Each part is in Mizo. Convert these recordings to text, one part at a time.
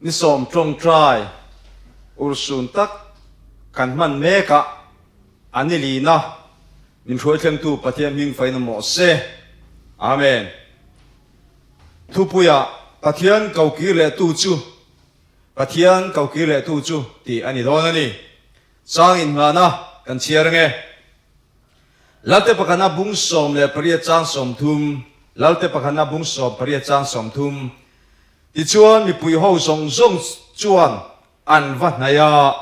Ni 10 ṭawngṭai urhsun tak kan hman mek a, a ni lina min hruaithlengtu Pathian hming fain awm rawh se. Amen. Thupuiah Pathian kokir lehtu chu Pathian kokir lehtu chu tih a ni dawn a ni. Chang innghahna kan chhiar ange. Lalte pakhatna bung 18 chang 30, Lalte pakhatna bung 18 chang 30. Tichuan mipui ho zawng zawng chuan an va hnaih a,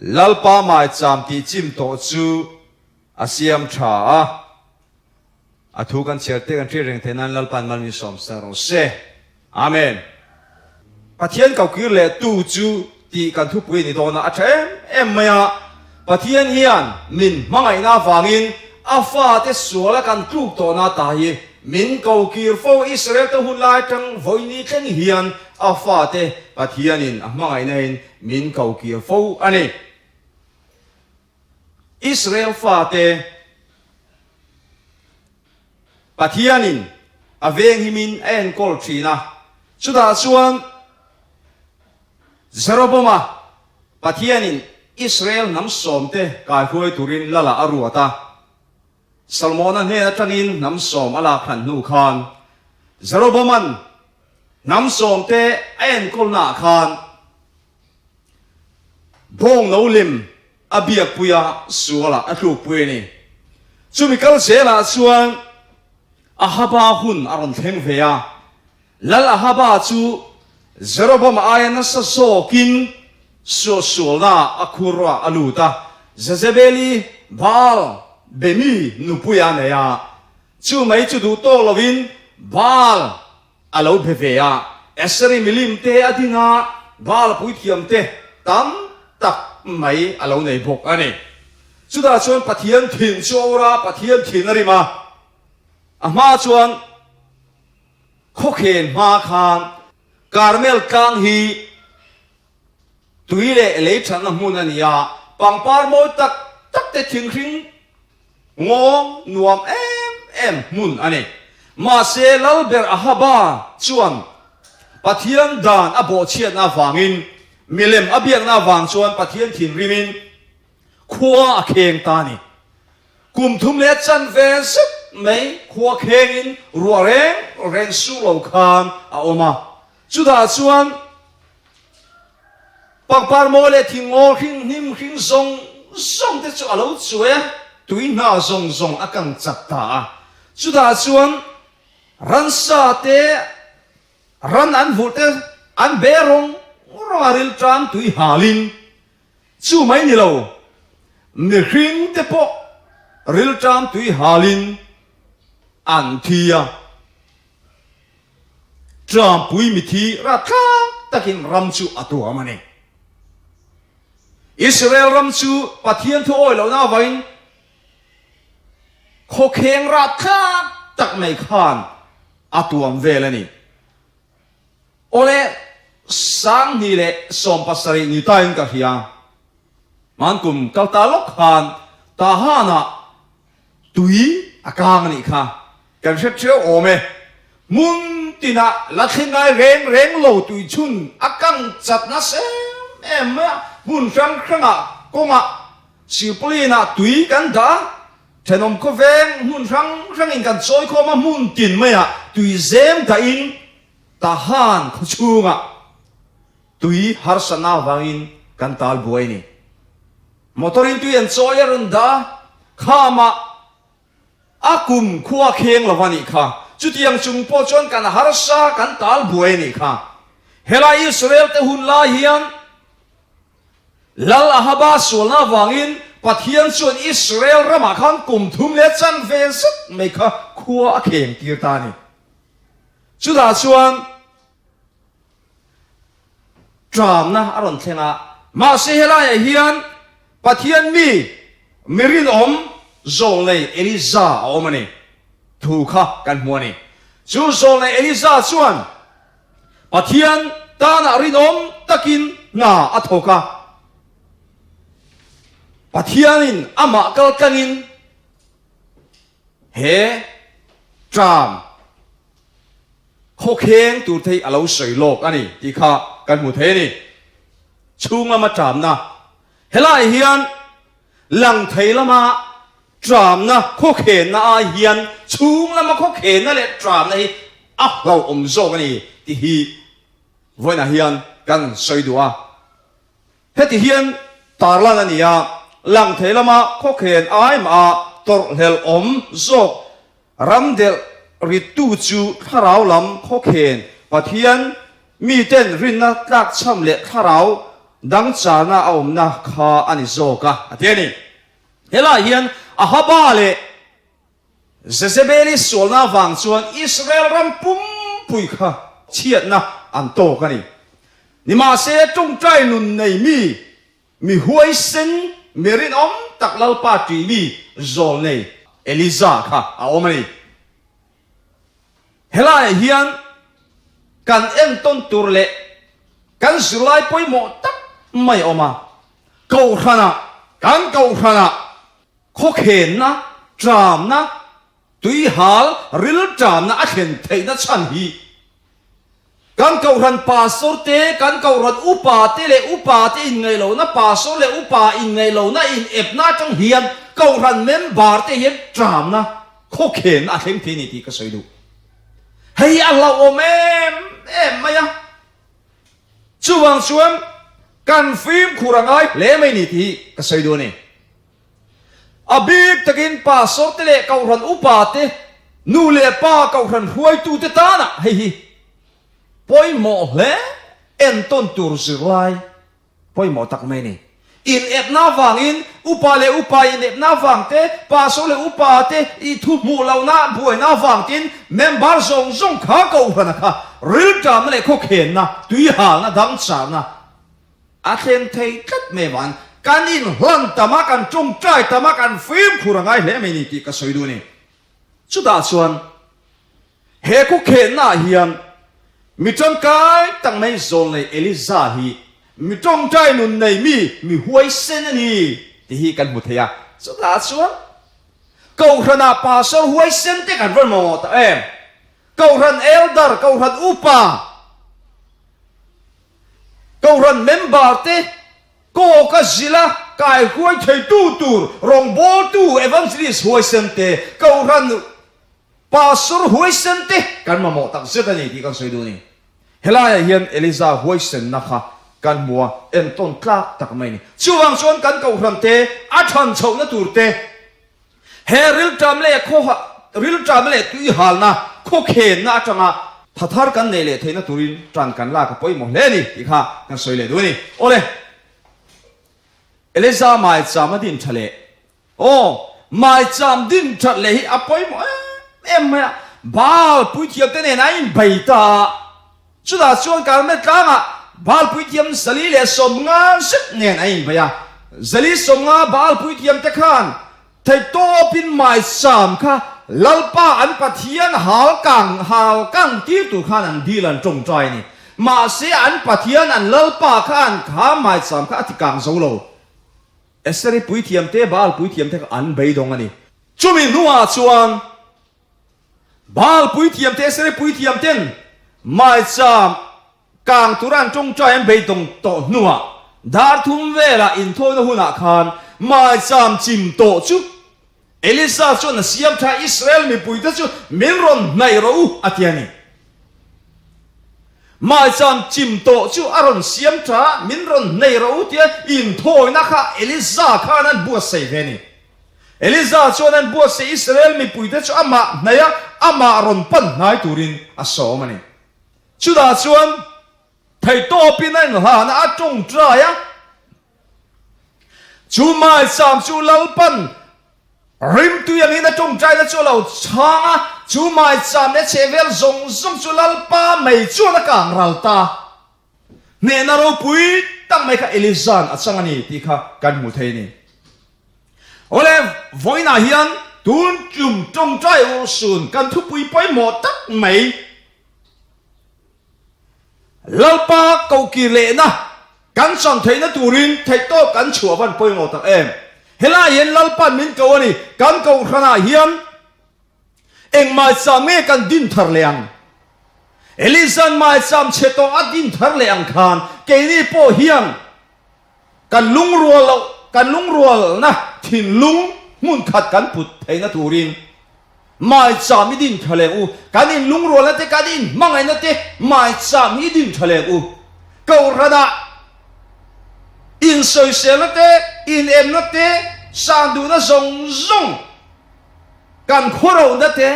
Lalpa maicham tih chim tawh chu a siam tha a. A thu kan chhiar te kan hriat reng theih nan Lalpa'n mal min sawm sa rawh se. Amen. Pathian kokir leh tu chu tih kan thupui a ni dawn a, a tha em em mai a. Pathian hian min hmangaihna avangin a fate suala kan tluk tawhna ta hi min kokir fo. Israel te hun lai atang vawiini thleng hian a fate Pathianin a hmangaihna in min kokir fo a ni. Israel fate Pathianin a venghimin a enkawl thin a, chutah chuan Jeroboama Pathianin Israel hnam sawmte kaihruai turin Lala a ruat a. Salmona hnen atangin hnam sawm a lak hran hnu khan Jeroboaman hnam sawmte a enkawlnaah khan Bawng no lem a biakpui a, sualah a tlukpui a ni. Chumi kal zelah chuan Ahaba hun a rawn thleng ve a. Lal Ahaba chu Jeroboam aia nasa zawkin suahsualnaah a khur a, a lut a. Jezebeli Baal bemi nupui a nei a, chu mai chu duh tawk lovin Baal A lo be ve a, Aseri milim te a ding a, Baal puithiam te tam tak mai a lo nei bawk a ni. Chutah chuan Pathian thin chu a ur a, Pathian thin a rim a. A hma chuan khawkhen hma khan Karmel tlang hi Tui leh lei thatna hmun a ni a, pangpar mawi tak tak te thinghring ngawng nuam em em hmun a ni. Mahse Lalber Ahaba chuan Pathian dan a bawhchhiatna avangin milem a biakna avang chuan Pathian thinrimin khua a kheng ta a ni. Kum thum leh chanve zet mai khua khengin ruah reng reng su lo khan a awm a, chutah chuan Pangpar mawi leh thingngaw hring hnim hring zawng zawng te chu a lo chuai a, tui hna zawng zawng a kang chak ta a. Chutah chuan ransa te, ran an vulh te an be rawng rawng a rilṭam tui halin chu mai ni lo, mihring te pawh rilṭam tui halin an thi a. Ṭampui mithi ratthlak takin ram chu a tuam a ni. Israel ram chu Pathian thu awi lohna avangin khawkheng ratthlak tak mai khan a tuam vel a ni. Awle 2017 ni tain ka hria. Hman kum kal ta lawk khan Tahan-ah tui a kang a nih kha. Kan hre theu awm e. Hmun tinah la thli ngai reng reng lo tui chhun a kang chat nasa em em mai a. Hmun hrang hrangah kawngah silpauline-ah tui kan dah a, thenawm khawveng hmun hrang hrangin kan chawi khawm a, hmun tin maiah tui zem dahin Tahan khawchhungah tui harsatna avangin kan tal buai a ni. Motor-in tui an chawi a rawn dah a, khamah A kum khua kheng lo a nih kha. Chutiang chung pawh chuan kan harsa, kan tal buai a nih kha. Helai Israel te hun lai hian Lal Ahaba sualna avangin Pathian chuan Israel ramah khan kum thum leh chanve zet mai kha khua a kheng tir ta a ni. Chutah chuan Ṭamna a rawn thleng a. Mahse helaiah hian Pathian mi mi rinawm zawlnei Eliza a awm a ni. Thu kha kan hmu a ni. Chu zawlnei Eliza chuan Pathian tanah rinawm takin hna a thawk a. Pathianin amah kaltlangin he ṭam. Khawkheng tur te hi a lo sawi lawk a ni tih kha. kan hmu thei a ni. Chhung lama ṭamna, Helaiah hian lang thei lama ṭamna khawkhenna ai hian chhung lama khawkhenna leh ṭamna hi a hlauhawm zawk a ni tih hi vawiinah hian kan sawi duh a. Heti hian tarlan a ni a, lang thei lama khawkhen ai mah a tawrhhlelh awm zawk Ram delh rittu chu thlarau lam khawkhen Pathian miten rinna tlakchham leh thlarau dangchana a awmna kha a ni zawk a, a ti a ni. Helaiah hian Ahaba leh Jezebeli sualna avang chuan Israel ram pumpui kha chhiatna an tawk a ni. Nimahse, tawngtai nun nei mi Mi huaisen, mi rinawm tak Lalpa ṭih mi zawlnei Eliza kha a awm a ni. Helaiah hian kan entawn tur leh kan zirlai pawimawh tak mai a awm a. Kohhranah, kan kohhranah khawkhenna, ṭamna, Tuihal rilṭamna a thlen theihna chhan hi kan kohhran pastor te, kan kohhran upa te leh upa te inngaihlohna, pastor leh upa inngaihlohna inepna atang hian kohhran member te hian ṭamna, khawkhenna a thleng thei a ni tih ka sawi duh. Hei hi a hlauhawm em em mai a. Chuvang chuan kan fimkhur a ngai hle mai a ni tih hi ka sawi duh a ni. A bik takin pastor te leh kohhran upa te, nu leh pa kohhran hruaitute tana hei hi pawimawh hle entawn tur zirlai pawimawh tak mai a ni. Inepna avangin upa leh upa inepna avang te, pastor leh upa te i thu hmuh lohna buaina avang tin member zawng zawng kha kohhrana kha rilṭamna leh khawkhenna, tuihalna, dangcharna, A thlen thei tlat mai van. Kan inhlan tam a, kan tawngtai tam a, kan fimkhur a ngai hle mai ni tih ka sawi duh a ni. Chutah chuan he khawkhennaah hian mi tangkai tak mai zawl nei Eliza hi mi tawngtai nun nei mi, mi huaisen a ni tih hi kan hmu thei a. Chutah chuan Kohhranah pastor huaisen te kan rawn mamawh ta em? Kohhran elder, Kohhran upa, Kohhran member te kawk a zilh a kai huai theitu tur rawngbawltu evangelist huaisen te, Kohhran pastor huaisen te kan mamawh tak zet a ni tih kan sawi duh a ni. Helaiah hian Eliza huaisenna kha kan hmu a, entawn tlak tak mai a ni. Chuvang chuan kan Kohhran te a than chhohna tur te, He rilṭam leh khaw rilṭam leh tuihalna khawkhenna aṭanga tha thar kan neih leh theihna turin ṭan kan lak a pawimawh hle a ni tih kha kan sawi leh duh a ni. Awle, Eliza maicham a din ṭha leh. Aw, maicham din ṭhat leh hi a pawimawh em em mai a, Baal puithiamte nen a inbei ta a. Chutah chuan Karmel tlangah Baal puithiam Zali leh 50 zet nen a inbei a. Zali 50 Baal puithiamte khan theihtawpin maicham kha Lalpa an Pathian hal kang hal kang tir tur khan an dil an tawngtai a ni. Mahse an Pathian an Lalpa khan kha maicham kha a ti kang zo lo. Eseri puithiamte Baal puithiamte kha an beidawng a ni. Chumi hnuah chuan Baal puithiam te Esere puithiam ten maicham kang tura an tawngtai an beidawng tawh hnuah dar thum velah inthawina hunah khan maicham chim tawh chu Elisa chuan a siam tha Israel mipuite chu min rawn hnaih rawh u a ti a ni. Maicham chim tawh chu a rawn siam tha min rawn hnaih rawh u tia inthawina kha Elisa khan an buatsaih ve a ni. Eliza chuan an buatsaih Israel mipuite chu amah hnaih a, amah rawn pan hnai turin a sawm a ni. Chutah chuan theihtawpin a inhlan a, a tawngtai a. Chu maicham chu Lalpan rimtui angin a tawngtaina chu a lo chhang a, chu maicham leh chhehvel zawng zawng chu Lalpa mei chuan a kang ral ta. Hnehna ropui tak mai kha Eliza'n a chang a ni tih kha kan hmu thei a ni. Awle, vawiinah hian tun tum tawngtai urhsun kan thupui pawimawh tak mai Lalpa kohkir lehna kan chan theihna turin theihtawp kan chhuah van pawimawh tak em. Helaiah hian Lalpa'n min ko a ni, kan kohhranah hian Engmah chah nge kan din thar leh ang? Eliza'n maicham chhe tawh a din thar leh ang khan keini pawh hian kan lungrual loh, kan lungrualna thinlung hmun khat kan put theihna turin maicham i din tha leh u. Kan inlungrualna te, kan inhmangaihna te maicham hi i din tha leh u. Kohhranah insawiselna te, inemna te, san duhna zawng zawng kan khawrohna te,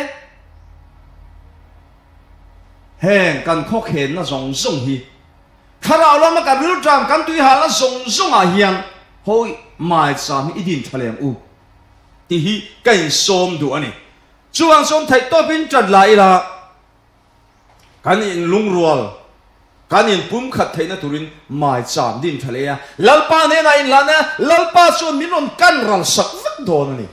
Heng kan khawkhenna zawng zawng hi thlarau lama kan rilṭam kan tuihalna zawng zawngah hian hawi maicham hi i din ṭha lem u tih hi ka insawm duh a ni. Chuvang sawm theih tawpin ṭan la ila kan inlungrual, kan inpumkhat theihna turin maicham din ṭha leh a, Lalpa hnenah inhlahna Lalpa chuan min rawn kan ral sak vek dawn a ni.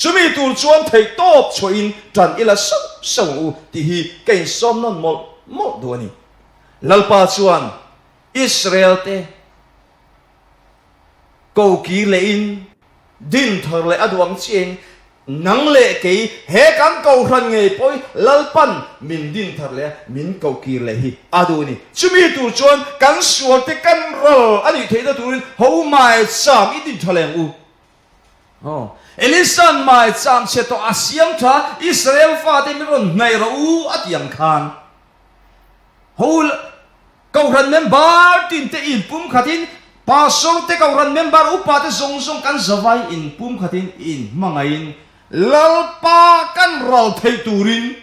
Chumi tur chuan theih tawp chhuahin ṭan ila sauh sauh ang u tih hi ka insawm nawn mawlh mawlh duh a ni. Lalpa chuan Israel-te ko kir lehin din thar leh a duh ang chiahin nang leh kei he kan kohhran ngei pawh hi Lalpan min din thar leh a, min ko kir leh hi a duh a ni. Chumi tur chuan kan sualte kan ral a nih theihna turin ho maicham i din ṭha leh ang u. Aw. Elisa'n maicham chhe tawh a siam tha, Israel fate min rawn hnaih rawh u a ti ang khan. Ho Kohhran member tin te inpum khatin, Pastor te Kohhran member upa te zawng zawng kan zavai inpum khatin inhmangaihin Lalpa kan ral theih turin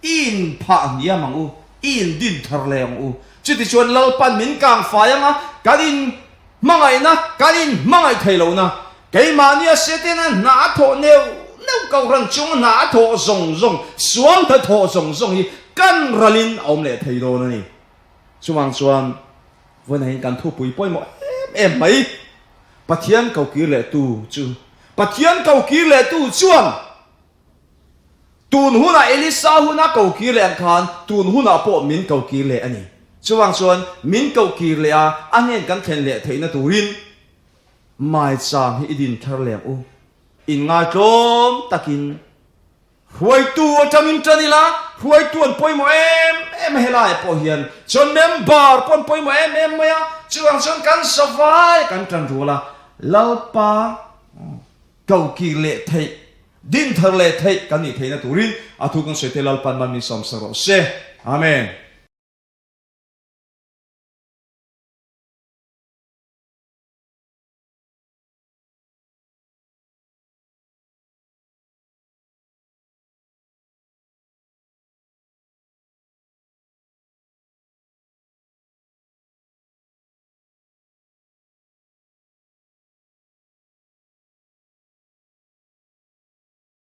i inphah hniam ang u, i indin thar leh ang u. Chutichuan Lalpa'n min kang fai ang a, kan inhmangaihna, kan inhmangaih thei lohna, keimahnia Setana hna a thawh neuh neuh, Kohhran chunga hna a thawh zawng zawng, sual hnathawh zawng zawng hi kan ralin a awm leh thei dawn a ni. Chuvang chuan vawiinah hian kan thupui pawimawh em em mai, Pathian kokir lehtu chu, Pathian kokir lehtu chuan, Tun hunah Elisa huna ko kir leh ang khan tun hunah pawh min ko kir leh a ni. Chuvang chuan min koh kir leh a, a hnen kan thlen leh theihna turin maicham hi i din thar leh ang u. Inngaitlawm takin hruaitu atangin tan ila, hruaitu an pawimawh em em a helaiah pawh hian chuan member pawh an pawimawh em em mai a, chuvang chuan kan savai kan tan rual a, Lalpa Ko kir leh theih, din thar leh theih kan nih theihna turin a thu kan sawi te Lalpan man min sawmsak rawh se. Amen.